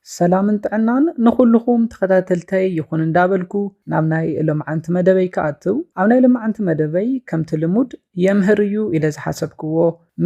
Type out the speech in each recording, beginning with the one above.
ሰላምን ጥዕናን ንኹልኹም ተኸታተልተይ ይኹን እንዳበልኩ ናብ ናይ ሎምዓንቲ መደበይ ክኣትው። ኣብ ናይ ሎምዓንቲ መደበይ ከምቲ ልሙድ የምህር እዩ ኢለ ዝሓሰብክዎ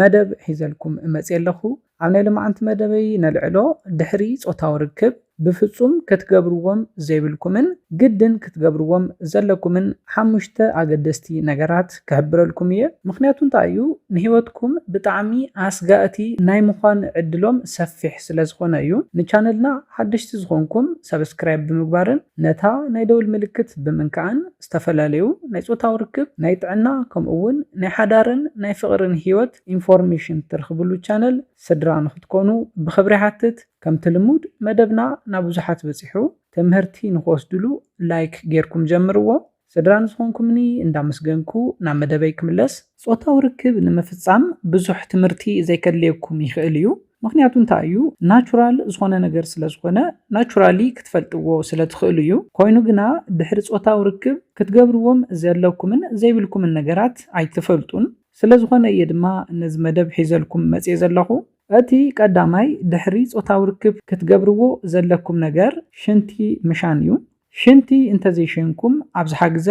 መደብ ሒዘልኩም እመጽእ ኣለኹ። ኣብ ናይ ሎምዓንቲ መደበይ ነልዕሎ ድሕሪ ጾታዊ ርክብ ብፍጹም ክትገብርዎም ዘይብልኩምን ግድን ክትገብርዎም ዘለኩምን ሓሙሽተ ኣገደስቲ ነገራት ክሕብረልኩም እየ። ምኽንያቱ እንታይ እዩ? ንህይወትኩም ብጣዕሚ ኣስጋእቲ ናይ ምዃን ዕድሎም ሰፊሕ ስለ ዝኾነ እዩ። ንቻነልና ሓደሽቲ ዝኾንኩም ሰብስክራይብ ብምግባርን ነታ ናይ ደውል ምልክት ብምንካእን ዝተፈላለዩ ናይ ጾታዊ ርክብ፣ ናይ ጥዕና፣ ከምኡ እውን ናይ ሓዳርን ናይ ፍቕርን ህይወት ኢንፎርሜሽን ትረኽብሉ ቻነል ስድራ ንኽትኮኑ ብኽብሪ ሓትት። ከምቲ ልሙድ መደብና ናብ ብዙሓት በጺሑ ትምህርቲ ንኽወስድሉ ላይክ ጌርኩም ጀምርዎ። ስድራ ንዝኾንኩምኒ እንዳመስገንኩ ናብ መደበይ ክምለስ። ጾታዊ ርክብ ንምፍጻም ብዙሕ ትምህርቲ ዘይከድልየኩም ይኽእል እዩ። ምኽንያቱ እንታይ እዩ? ናቹራል ዝኾነ ነገር ስለ ዝኾነ ናቹራሊ ክትፈልጥዎ ስለ ትኽእሉ እዩ። ኮይኑ ግና ድሕሪ ጾታዊ ርክብ ክትገብርዎም ዘለኩምን ዘይብልኩምን ነገራት ኣይትፈልጡን። ስለ ዝኾነ እየ ድማ ነዚ መደብ ሒዘልኩም መጽየ ዘለኹ። እቲ ቀዳማይ ድሕሪ ጾታዊ ርክብ ክትገብርዎ ዘለኩም ነገር ሽንቲ ምሻን እዩ። ሽንቲ እንተዘይሸንኩም ኣብ ዝሓ ግዘ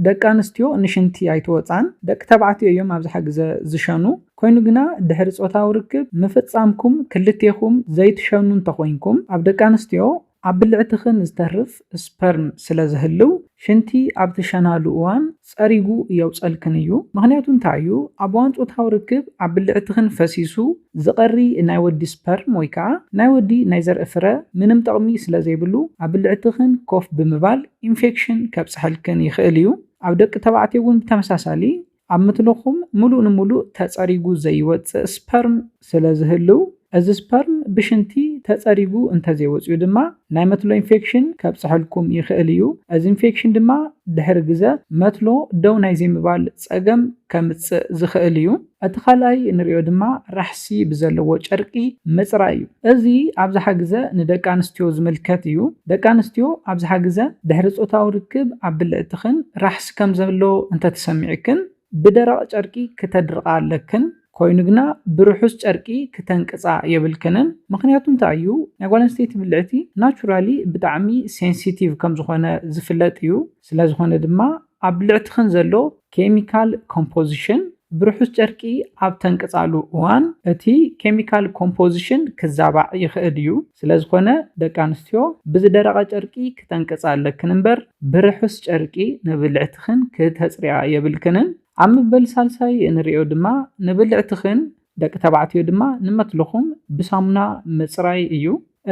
ደቂ ኣንስትዮ ንሽንቲ ኣይትወጻን፣ ደቂ ተባዕትዮ እዮም ኣብ ዝሓ ግዘ ዝሸኑ። ኮይኑ ግና ድሕሪ ጾታዊ ርክብ ምፍጻምኩም ክልቴኹም ዘይትሸኑ እንተኾይንኩም ኣብ ደቂ ኣንስትዮ ኣብ ብልዕትኽን ዝተርፍ ስፐርም ስለ ዝህልው ሽንቲ ኣብ ትሸናሉ እዋን ጸሪጉ የውጸልክን እዩ። ምኽንያቱ እንታይ እዩ? ኣብ እዋን ጾታዊ ርክብ ኣብ ብልዕትኽን ፈሲሱ ዝቐሪ ናይ ወዲ ስፐርም ወይ ከዓ ናይ ወዲ ናይ ዘርኢ ፍረ ምንም ጥቕሚ ስለ ዘይብሉ ኣብ ብልዕትኽን ኮፍ ብምባል ኢንፌክሽን ከብጽሐልክን ይኽእል እዩ። ኣብ ደቂ ተባዕትዮ እውን ብተመሳሳሊ ኣብ ምትለኹም ሙሉእ ንሙሉእ ተጸሪጉ ዘይወጽእ ስፐርም ስለ ዝህልው እዚ ስፐርም ብሽንቲ ተጸሪጉ እንተዘይወጽኡ ድማ ናይ መትሎ ኢንፌክሽን ከብጽሐልኩም ይኽእል እዩ። እዚ ኢንፌክሽን ድማ ድሕሪ ግዘ መትሎ ደው ናይ ዘይምባል ጸገም ከምጽእ ዝኽእል እዩ። እቲ ካልኣይ እንሪኦ ድማ ራሕሲ ብዘለዎ ጨርቂ ምጽራይ እዩ። እዚ ኣብዝሓ ግዘ ንደቂ ኣንስትዮ ዝምልከት እዩ። ደቂ ኣንስትዮ ኣብዝሓ ግዘ ድሕሪ ጾታዊ ርክብ ኣብ ብልዕትኽን ራሕሲ ከም ዘሎ እንተተሰሚዕክን ብደረቕ ጨርቂ ክተድርቓ ኣለክን። ኮይኑ ግና ብርሑስ ጨርቂ ክተንቅጻ የብልክንን። ምኽንያቱ እንታይ እዩ? ናይ ጓል ኣንስተይቲ ብልዕቲ ናቹራሊ ብጣዕሚ ሴንሲቲቭ ከም ዝኾነ ዝፍለጥ እዩ። ስለ ዝኾነ ድማ ኣብ ብልዕትኽን ዘሎ ኬሚካል ኮምፖዚሽን ብርሑስ ጨርቂ ኣብ ተንቅጻሉ እዋን እቲ ኬሚካል ኮምፖዚሽን ክዛባዕ ይኽእል እዩ። ስለ ዝኾነ ደቂ ኣንስትዮ ብዝደረቐ ጨርቂ ክተንቅጻ ኣለክን እምበር ብርሑስ ጨርቂ ንብልዕትኽን ክተጽርያ የብልክንን። ኣብ መበል ሳልሳይ እንሪኦ ድማ ንብልዕትኽን ደቂ ተባዕትዮ ድማ ንመትልኹም ብሳሙና ምጽራይ እዩ።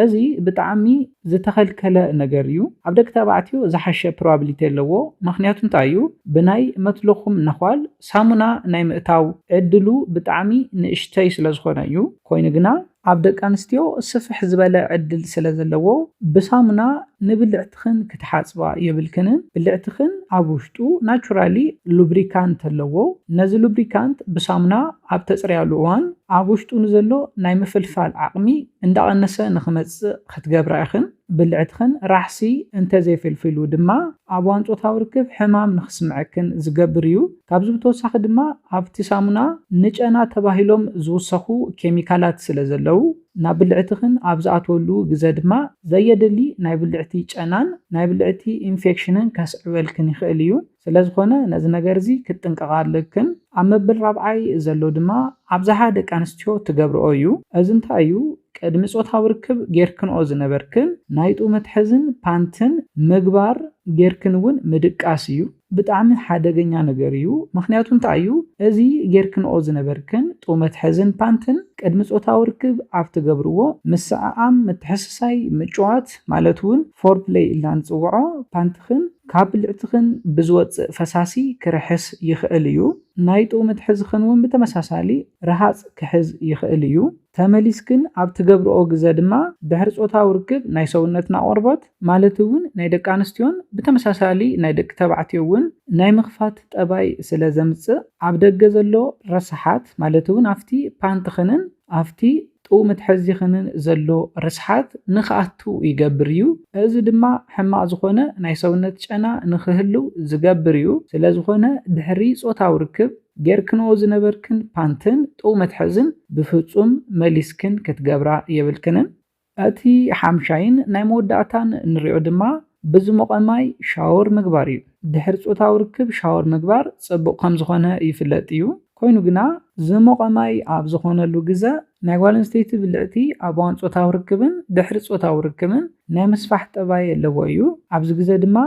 እዚ ብጣዕሚ ዝተኸልከለ ነገር እዩ። ኣብ ደቂ ተባዕትዮ ዝሓሸ ፕሮባብሊቲ ኣለዎ። ምኽንያቱ እንታይ እዩ? ብናይ መትልኹም ነዃል ሳሙና ናይ ምእታው ዕድሉ ብጣዕሚ ንእሽተይ ስለ ዝኾነ እዩ። ኮይኑ ግና ኣብ ደቂ ኣንስትዮ ስፍሕ ዝበለ ዕድል ስለ ዘለዎ ብሳሙና ንብልዕትኽን ክትሓጽባ የብልክንን። ብልዕትኽን ኣብ ውሽጡ ናቹራሊ ሉብሪካንት ኣለዎ። ነዚ ሉብሪካንት ብሳሙና ኣብ ተጽርያሉ እዋን ኣብ ውሽጡ ንዘሎ ናይ ምፍልፋል ዓቕሚ እንዳቐነሰ ንኽመጽእ ክትገብራ ኢኽን። ብልዕትኽን ራሕሲ እንተዘይፍልፊሉ ድማ ኣብ እዋን ጾታዊ ርክብ ሕማም ንኽስምዐክን ዝገብር እዩ። ካብዚ ብተወሳኺ ድማ ኣብቲ ሳሙና ንጨና ተባሂሎም ዝውሰኹ ኬሚካላት ስለ ዘለዉ ናብ ብልዕትኽን ኣብ ዝኣትወሉ ግዘ ድማ ዘየደሊ ናይ ብልዕቲ ጨናን ናይ ብልዕቲ ኢንፌክሽንን ከስዕበልክን ይኽእል እዩ። ስለ ዝኾነ ነዚ ነገር እዚ ክትጥንቀቓ ኣለክን። ኣብ መበል ራብዓይ ዘሎ ድማ ኣብዝሓ ደቂ ኣንስትዮ ትገብርኦ እዩ። እዚ እንታይ እዩ? ቅድሚ ጾታዊ ርክብ ጌርክንኦ ዝነበርክን ናይ ጡብ መትሐዝን ፓንትን ምግባር ጌርክን እውን ምድቃስ እዩ። ብጣዕሚ ሓደገኛ ነገር እዩ። ምኽንያቱ እንታይ እዩ? እዚ ጌርክንኦ ዝነበርክን ጡብ መትሐዝን ፓንትን ቅድሚ ጾታዊ ርክብ ኣብ ትገብርዎ ምስዕዓም፣ ምትሕስሳይ፣ ምጭዋት ማለት እውን ፎርፕለይ ኢልና ንጽውዖ ፓንትኽን ካብ ብልዕትኽን ብዝወጽእ ፈሳሲ ክርሕስ ይኽእል እዩ። ናይ ጡብ መትሐዝኽን እውን ብተመሳሳሊ ረሃጽ ክሕዝ ይኽእል እዩ። ተመሊስክን ኣብ ትገብርኦ ግዘ ድማ ድሕሪ ጾታዊ ርክብ ናይ ሰውነትና ቆርበት ማለት እውን ናይ ደቂ ኣንስትዮን ብተመሳሳሊ ናይ ደቂ ተባዕትዮ እውን ናይ ምኽፋት ጠባይ ስለ ዘምጽእ ኣብ ደገ ዘሎ ረስሓት ማለት እውን ኣብቲ ፓንትኽንን ኣብቲ ጡብ መትሐዚኽንን ዘሎ ርስሓት ንኽኣቱ ይገብር እዩ። እዚ ድማ ሕማቕ ዝኾነ ናይ ሰውነት ጨና ንኽህልው ዝገብር እዩ። ስለ ዝኾነ ድሕሪ ጾታዊ ርክብ ጌርክንኦ ዝነበርክን ፓንትን ጡብ መትሐዝን ብፍጹም መሊስክን ክትገብራ የብልክንን። እቲ ሓምሻይን ናይ መወዳእታን ንሪኦ ድማ ብዝሞቐ ማይ ሻወር ምግባር እዩ። ድሕሪ ጾታዊ ርክብ ሻወር ምግባር ጽቡቕ ከም ዝኾነ ይፍለጥ እዩ። ኮይኑ ግና ዝሞቐ ማይ ኣብ ዝኾነሉ ግዘ ናይ ጓል ኣንስተይቲ ብልዕቲ ኣብ እዋን ጾታዊ ርክብን ድሕሪ ጾታዊ ርክብን ናይ ምስፋሕ ጠባይ ኣለዎ እዩ። ኣብዚ ግዘ ድማ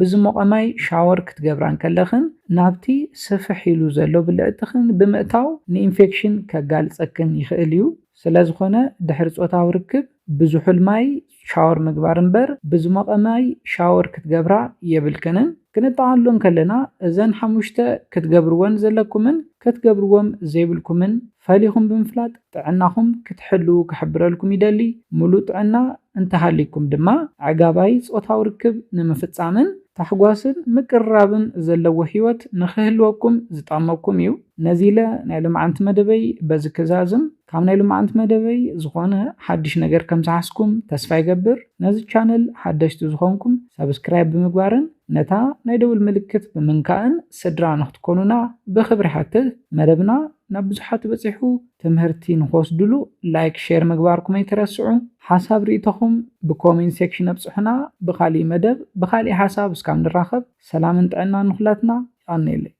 ብዝሞቐ ማይ ሻወር ክትገብራ እንከለኽን ናብቲ ስፍሕ ኢሉ ዘሎ ብልዕትኽን ብምእታው ንኢንፌክሽን ከጋልጸክን ይኽእል እዩ። ስለ ዝኾነ ድሕሪ ጾታዊ ርክብ ብዝሑል ማይ ሻወር ምግባር እምበር ብዝሞቐ ማይ ሻወር ክትገብራ የብልክንን። ክንጠቓሎ እንከለና እዘን ሓሙሽተ ክትገብርወን ዘለኩምን ክትገብርዎም ዘይብልኩምን ፈሊኹም ብምፍላጥ ጥዕናኹም ክትሕልዉ ክሕብረልኩም ይደሊ። ሙሉእ ጥዕና እንተሃሊኩም ድማ ኣዕጋባይ ጾታዊ ርክብ ንምፍጻምን ታሕጓስን ምቅርራብን ዘለዎ ህይወት ንኽህልወኩም ዝጠቕመኩም እዩ። ነዚ ኢለ ናይ ሎማዓንቲ መደበይ በዚ ክዛዝም። ካብ ናይ ሎማዓንቲ መደበይ ዝኾነ ሓድሽ ነገር ከም ዝሓዝኩም ተስፋ ይገብር። ነዚ ቻነል ሓደሽቲ ዝኾንኩም ሳብስክራይብ ብምግባርን ነታ ናይ ደውል ምልክት ብምንካእን ስድራ ንክትኮኑና ብኽብሪ ሓትት። መደብና ናብ ብዙሓት በጺሑ ትምህርቲ ንክወስድሉ ላይክ፣ ሼር ምግባርኩም ኣይትረስዑ። ሓሳብ ርእይቶኹም ብኮሜንት ሴክሽን ኣብጽሑና። ብኻሊእ መደብ ብኻሊእ ሓሳብ እስካብ ንራኸብ ሰላምን ጥዕናን ንኹላትና። ይቐንየለይ።